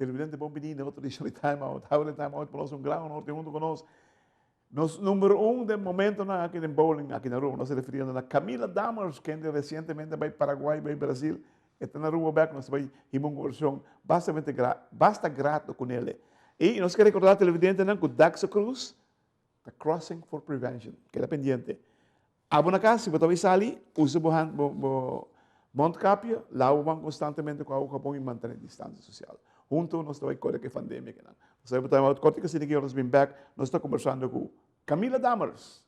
Televidente bon bini na otro edicion di Time Out. Awe den Time Out pa nos un gran honor tin hunto cu nos nos number un den momentonan aki den bowling aki na Aruba. Nos ta refiriendo na Camila Dammers kende recientemente a bay Paraguay, bay Brasil. E ta na Aruba bek, nos ta bay hiba un conversacion bastamente basta grato cu nele. Y nos ke recorda televidentenan cu Daxa Cruz ta Crossing for Prevention. Keda pendiente. Abo na cas, si bo ta bay sali, usa bo hand, bo, bo mondkapje, lava bo man constantemente cu awa cu habon y mantene distancia social. Hunto nos ta bay core cu e pandemia akinan. Nos ta bay time out cortico asina ki ora nos bin bek, nos ta conversando cu Camila Dammers.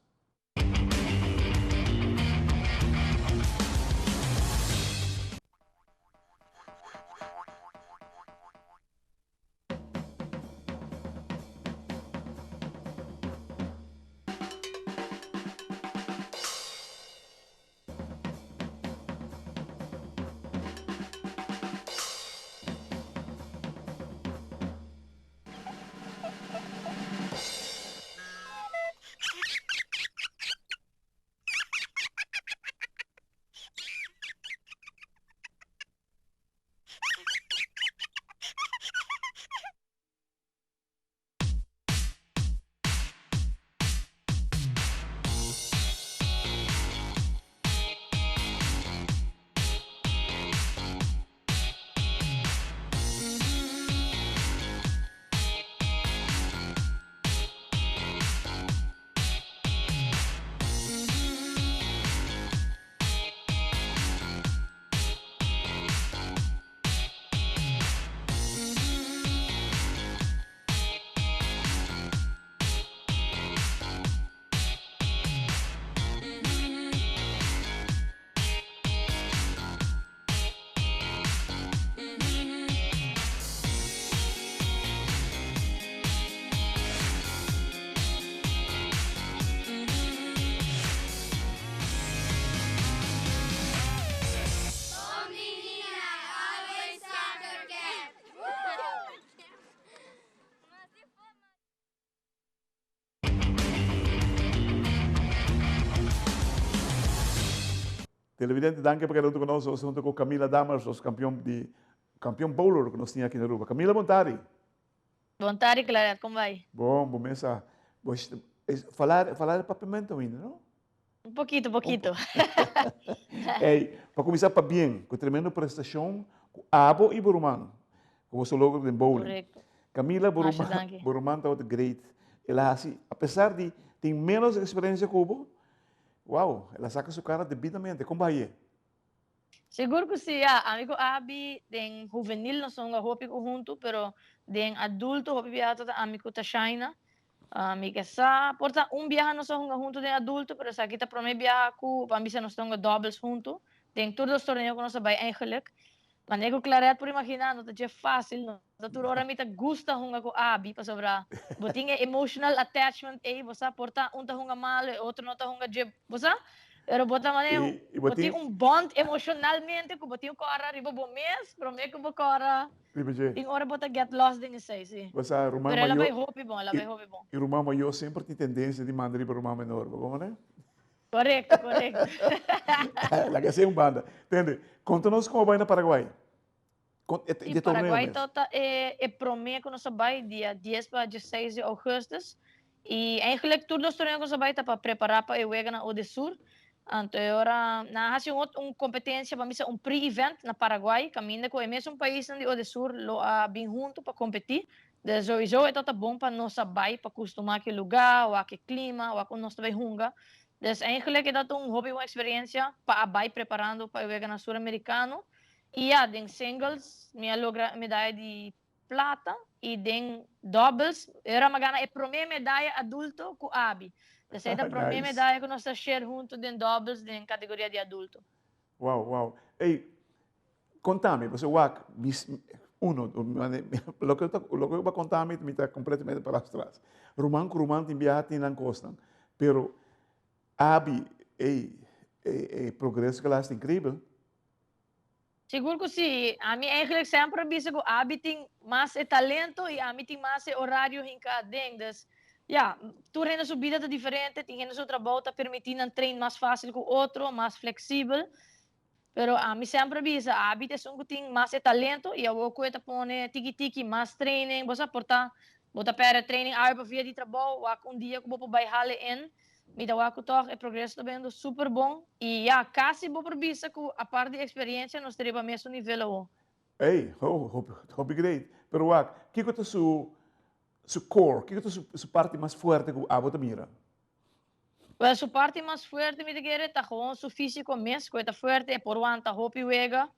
Televidente, danki pa keda huntu ku nos. Nos huntu ku Camila Dammers, nos kampion di kampion bowler ku nos tin aki na Aruba. Camila, bon tardi. Bon tardi, Claret. Kon bai? Bon, bo mes a bo falar falar papiamento ainda, no? Un pokito, pokito. Ey, pa kuminsá pabien ku tremendo prestashon ku abo i bo ruman ku boso logra den bowling. Korekto. Camila, bo Masha ruman, danki. bo ruman tabata great. El a hasi, apesar di tin ménos eksperensia ku bo, Wow, el a saca su cara debidamente. Con baye? Sigur cu si, ya. Ami cu Abi den huvenil nos a hunga hopi cu hunto, pero den adulto hopi biaha ta ta ami cu Tashaina. Mi ke sa, por ta un biaha nos a hunga hunto den adulto, pero esaki ta prome biaha cu pa mi bisa nos ta hunga doubles hunto den tur dos torneo cu nos a bay eigenlijk. Manera cu Claret por imagina no ta dje facil, no ta tur ora mi ta gusta hunga cu Abi pasobra bo tin e emotional attachment ey, bo sa, por ta un ta hunga malo e otro no ta hunga dje, bo sa, pero bo ta manera Y, y bo bo tin tin un bond emocionalmente cu bo tin cora riba bo mes prome cu bo cora riba dje. tin ora bo ta get lost den esey, si. Bo sa ruman Pero el a bay mayor hopi bon, el a y, bay hopi bon. y ruman mayor semper tin tendencia di manda riba ruman menor, bo como ne? Correcto, correcto. Laga esei un banda. Tende, konta nos komo bai na Paraguay. Kon, e, Sí, de torneo Paraguay mes. ta e, e promé ku nos a bai dia 10 pa 16 di augustus. I eigenlijk tur dos torneo ku nos a bai ta pa prepará pa e weganan Odesur. Anto e ora nan a hasi un ot un kompetensia, ban bisa un pre-event na Paraguay, kaminda ku e mesun paisnan di Odesur lo a bin huntu pa kompetí. Dus sowieso e ta bon pa nos a bai pa kustumá ki lugá, wak e klima, wak kon nos ta bai hunga. Dus eigenlijk e ta un hopi bon eksperensia pa a bai preparando pa e weganan Suramerikano. I ya, den singles mi a logra e medaya di plata i den doubles e ora mi a gana e promé medaya adulto ku Abi. Dus e ta promé Nice. medaya ku nos ta share huntu den doubles den kategoria di adulto. Wow, wow. Ey, Contami, pasobra wak, mis, uno, loke ta, loke bo a contami mi ta completamente para atras. Ruman cu ruman tin biaha tin nan cosnan, pero Abi, ey, e, e progreso cu el a haci ta increibel. Sigur cu si, ami eigenlijk semper a bisa cu Abi tin mas e talento y ami tin mas e horario hinca aden, dus ya, tur hende su bida ta diferente, tin hende su trabou ta permiti nan train mas facil cu otro, mas flexibel. Pero ami semper a bisa, Abi ta esun ku tin mas e talento i awor ku e ta pone tiki tiki mas training, bo sa por ta bo ta pèrdè training awe pa via di trabou, wak un dia ku bo por bai hale in, mi ta wak ku tòg e progreso ta bendo super bon i ya, kasi bo por bisa ku apart di eksperiencia nos ta riba mesun nivel awor. Ey, ho, hopi, hopi great. Pero wak, kiko ta su su core, kiko ta su su parti mas fuerte ku abo ta mira? Well, su parti mas fuerte mi ta kere ta gewoon su fisico mes, cu e ta fuerte, e por wanta hopi wega.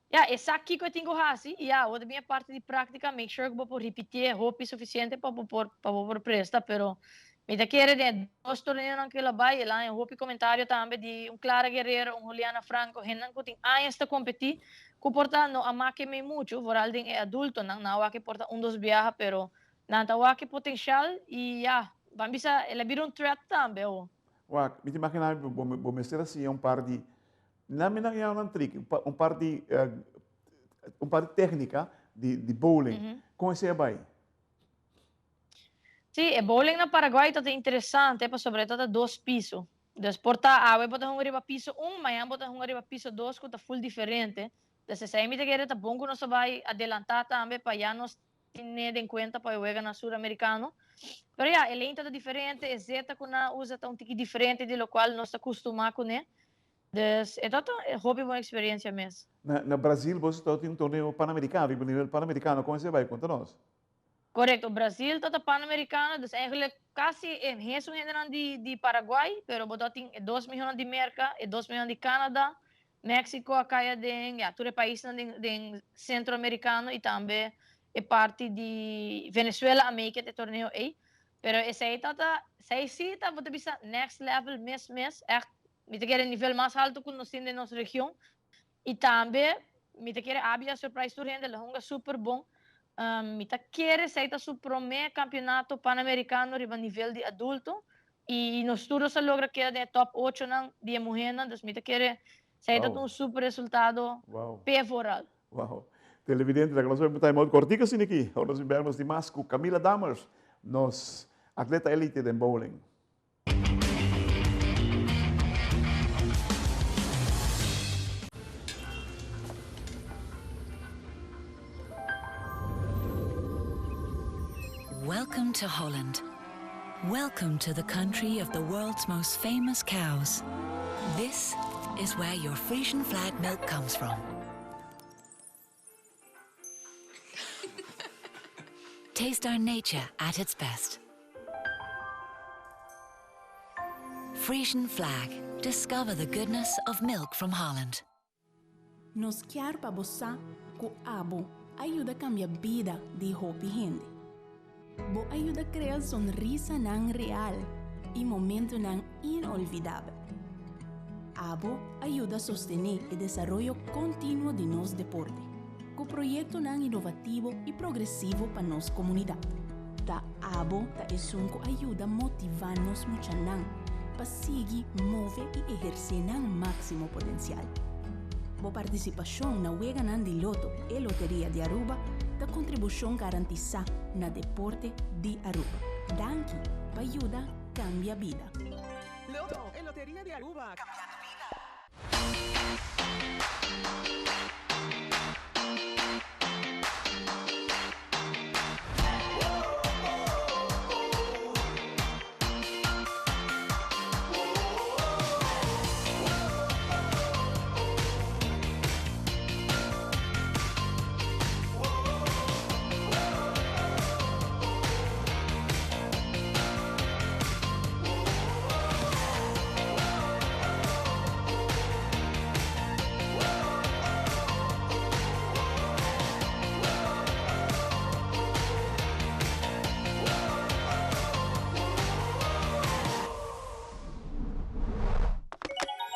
Ya, e sa kico e tin cu haci y ya, awor ta bin e parti di practica, make sure cu bo por ripitié hopi suficiente pa bo por, pa bo por presta, pero mi ta kere den e dos torneonan cu el a bay, el a haña hopi comentario tambe di un Clara Guerrero, un Juliana Franco, hendenan cu tin añas ta competi, cu por ta no a make mey mucho, vooral den e adultonan, nan a wak e por ta un dos biaha, pero Nan ta wak e potencial y ya, ban bisa el a bira un threat tambe awo. Wak, mi ta imagina mi bo bo mester a siña un par di, nan mi nan yama nan trick, un par di un par di tecnica di di bowling. Con esey a bay? Sí, e bowling na Paraguay ta ta interesante pasobra e ta ta dos piso. Dus por ta awe bo ta hunga riba piso un, mañan bo ta hunga riba piso dos cu ta full diferente. Dus esey mi ta kere ta bon cu nos ta bay adelanta tambe pa ya nos Tene den cuenta pa e weganan suramericano. Pero ya, e lenta ta diferente, e zeta cu nan a usa ta un tiki diferente di locual nos ta custuma cune. Dus e ta ta hopi bon experiencia mes. Na na Brasil boso ta tin un torneo panamericano, riba nivel panamericano, con esey bay? Conta nos. Correcto, Brasil ta ta panamericano, dus eigenlijk casi e mesun hendenan di di Paraguay, pero bo ta tin e dos mihonan di Merca, e dos mihonan di Canada, Mexico a caya den, ya, tur e paisnan den den Centro Americano y tambe e parti di Venezuela a make it e torneo ey. Pero esey ta ta, esey si ta bo ta bisa next level mes mes, echt mi ta kere nivel mas halto cu nos tin den nos region. Y tambe mi ta kere Abi a surprise tur hende, el a hunga super bon. Mi ta kere esey ta su prome campeonato Panamericano riba nivel di adulto. Y nos tur nos a logra keda den e top ochonan di e muhernan, dus mi ta kere esei ta un super resultado p'e vooral. Wow. Televidente, laga nos bai un time out kortico asina aki. Ora nos bin bek nos di mas ku Camila Dammers, nos atleta elite den bowling. Welcome to Holland. Welcome to the country of the world's most famous cows. This is where your Frisian flag milk comes from. Taste our nature at its best. Frisian flag. Discover the goodness of milk from Holland. Nos kier pa bo sa ku abo a yuda kambia bida di hopi hende. Bo a yuda krea sonrisanan real i momentunan inolvidabel. Abo a yuda sostené e desaroyo kontinuo di nos deporte, ku proyektonan inovativo i progresivo pa nos komunidat. Ta abo ta esun ku a yuda motivá nos muchanan pa sigui move i ehersé nan máksimo potensial. Bo partisipashon na Weganan di Loto e Loteria di Aruba ta kontribushon garantisá na deporte di Aruba. Danki pa yuda kambia bida. Loto e Loteria di Aruba, cambiando bida.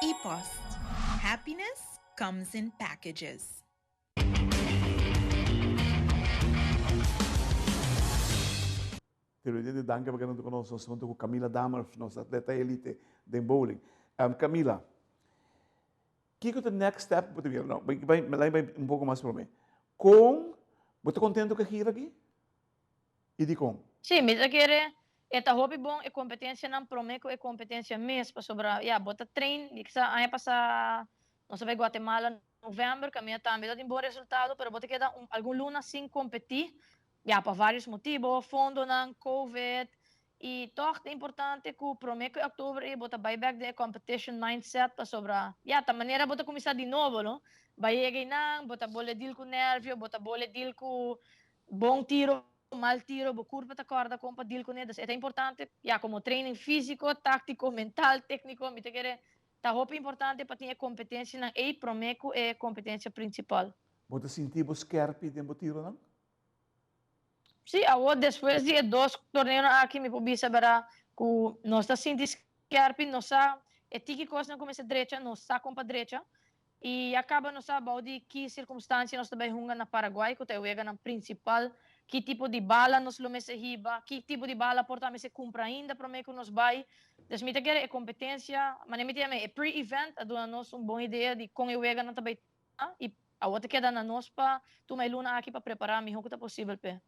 E-post, Happiness comes in packages. Televidente danki pa keda huntu ku nos. Nos huntu ku Camila Dammers, nos atleta elite den bowling. Camila, kiko ta next step bo ta bira? No, bai bai bai un poko mas prome. Kon bo ta kontento ku e gira aki? I dikon? Sí, mi ta kere e ta hopi bon e kompetensianan prome ku e kompetensia mes, pasobra ya bo ta train, kisa aña pasá. Nos a bai Guatemala november, caminda tambe ta tin bon resultado, pero bo ta keda un algun luna sin competi, ya pa varios motibo, fondonan, covid, y toch ta importante cu prome cu e october ey bo ta bai bek den e competition mindset pasobra, ya, ta manera bo ta cuminsa di nobo, no? Bai yega eynan, bo ta bole deal cu nervio, bo ta bole deal cu bon tiro, mal tiro, bo curpa ta corda con pa deal cune, dus e ta importante, ya, como training fisico, tactico, mental, tecnico, mi ta kere Ta hopi importante pa tin e kompetensianan ei promé ku e kompetensia prinsipal. Bo ta sinti bo skèrpi den bo tironan? Sí, awor despues di e dos torneonan aki mi por bisa bera ku nos ta sinti skèrpi, nos sa e tiki kosnan ku mester drecha, nos sa kon pa drecha i ya kaba nos sa bou di ki sirkumstansia nos ta bai hunga na Paraguay ku ta e weganan prinsipal, ki tipo di bala nos lo mester hiba, ki tipo di bala por ta mester kumpra ainda promé ku nos bai. Dus mi ta kere e competencia, manera mi ta yama e pre-event a duna nos un bon idea di con e weganan ta bay ta y awor ta keda na nos pa tuma e luna aki pa prepara miho cu ta posibel p'e.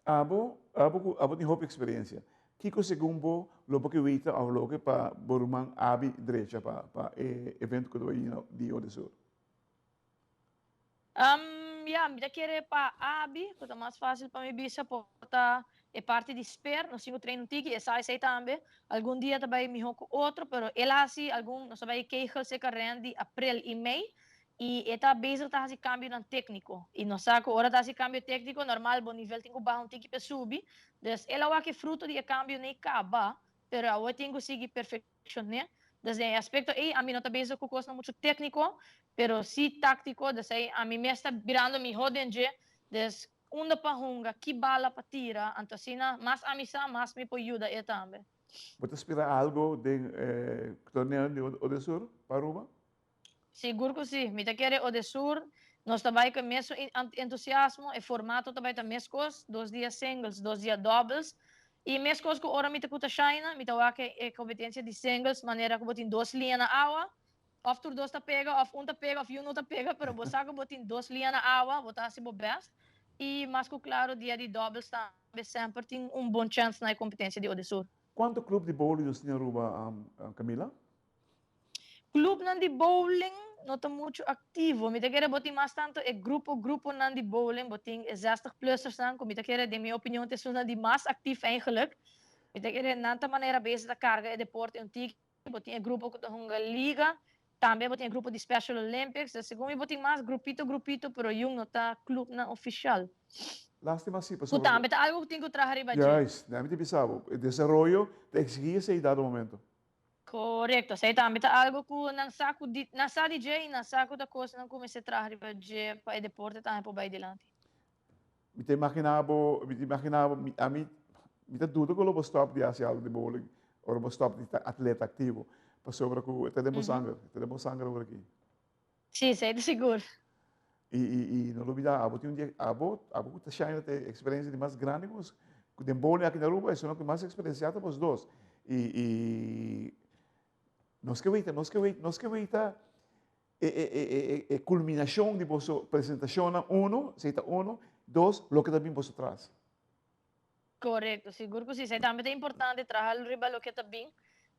Abo, abo cu abo tin hopi experiencia, kico segun bo lo bo ke weta of loke pa bo ruman Abi drecha pa pa e evento cu ta bay bini di Odesur? Ya, mi ta kere pa Abi, ku ta mas fásil pa mi bisa, por ta e parti di sper, nos tin ku train un tiki, e sa esei tambe. Algun dia ta bai mihó ku otro, pero el a hasi algun, nos a bai kegel serka Randy aprel i mei, i e ta bezig ta hasi kambionan tékniko. I nos sa ku ora ta hasi kambio tékniko, normal bo nivel tin ku baha un tiki pa e subi. Dus el a wak e fruto di e kambio nei kaba, pero awor e tin ku sigui perfek. Shon'é. Des den e aspekto ei ami no ta bezig ku kosnan muchu tékniko, pero sí táktiko, des ei ami mes ta birando mihó den dje, des unda pa hunga, ki bala pa tira, anto asina mas ami sa, mas mi por yuda e tambe. Bo ta spera algo den e torneo di Odesur pa Aruba? Sigur ku sí. Mi ta kere Odesur, nos ta bai ku e mesun entusiasmo, e formato ta bai ta meskos, dos dia singles, dos dia doubles. I meskos ku ora mi ta ku ta Shaina, mi ta wak e kompetensia di singles manera ku bo tin dos liña na awa, òf tur dos ta pega, òf un ta pega, òf yu no ta pega, pero bo sa ku bo tin dos liña na awa, bo ta hasi bo bèst. I mas ku klaro dia di doubles tambe semper tin un bon chèns na e kompetensia di Odesur. Kuantu klup di bowling nos tin na Aruba, Camila? Clubnan di bowling no ta mucho activo. Mi ta kere bo tin mas tanto e grupo gruponan di bowling, bo tin e zestig plussersnan cu mi ta kere den mi opinion ta esunnan di mas actief eigenlijk. Mi ta kere nan ta manera bezig ta carga e deporte un tiki. Bo tin e grupo cu ta hunga liga, tambe bo tin e grupo di Special Olympics. Dus segun mi bo tin mas grupito grupito pero yun no ta clubnan oficial. Lastima si pasobra. Cu tambe ta algo cu tin cu traha riba dje. Juist, mi ta bisa bo, e desaroyo ta exigi esey dado momento. Korekto, esei tambe ta algo ku nan sa ku di nan sa di dje i nan sa ku ta kosnan ku mester traha riba dje pa e deporte tambe por bai dilanti. Mi ta imaginá bo, mi ta imaginá bo, mi ami mi ta duda ku lo bo stòp di hasi algu di bowling ora bo stòp di ta atleta aktivo, pasobra ku e ta den bo sanger, e ta den bo sanger awor aki. Sí, esei ta sigur. I i i no lubidá, abo tin un dia, abo abo ku ta Shaina ta e eksperensia di mas grandi ku nos ku den bowling aki na Aruba esun ku mas eksperensiá ta bos dos. I i nos ke weita, nos ke weita, nos ke weita e e e e e kulminashon di boso presentashonnan, uno, esei ta uno, dos, loke ta bin boso tras. Korekto, sigur ku si. Esei tambe ta importante, traha riba loke ta bin.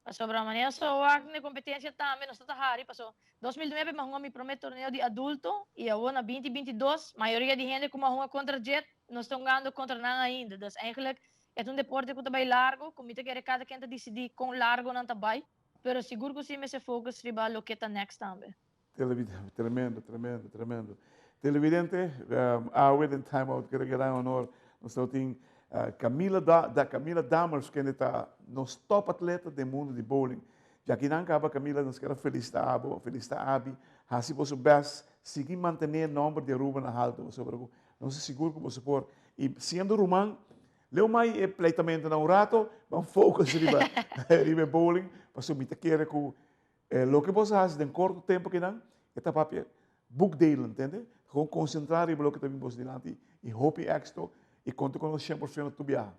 Pasobra manera so wak na e kompetensia tambe nos ta ta hari, paso 2009 mi a hunga mi prome torneo di adulto i awor na 2022 mayoria di hende ku mi a hunga kontra dje nos ta hungando kontra nan ainda. Dus eigenlijk e ta un deporte ku ta bai largo, ku mi ta kere kada ken ta disidí kon largo nan ta bai, pero sigur ku si mester focus riba loke ta next tambe. Tremendo, tremendo, tremendo. Televidente, awe den Time Out kere gran honor nos ta tin Camila da Camila Dammers kende ta nos top atleta den mundo di bowling. Djaki nan kaba Camila nos kere felicita abo, felicita Abi, hasi boso best, sigui mantene nomber di Aruba na halto pasobra ku nos ta sigur ku boso por. I siendo ruman, leu mai e pleitamento na un rato, ban focus riba riba e bowling pasobra mi ta kere ku E loke bo sa hasi den korto tempu kinan, e ta papia boekdelen, tende? Gewoon konsentrá riba loke ta bin bos dilanti i hopi éksito i konta ku nos 100% tur biaha.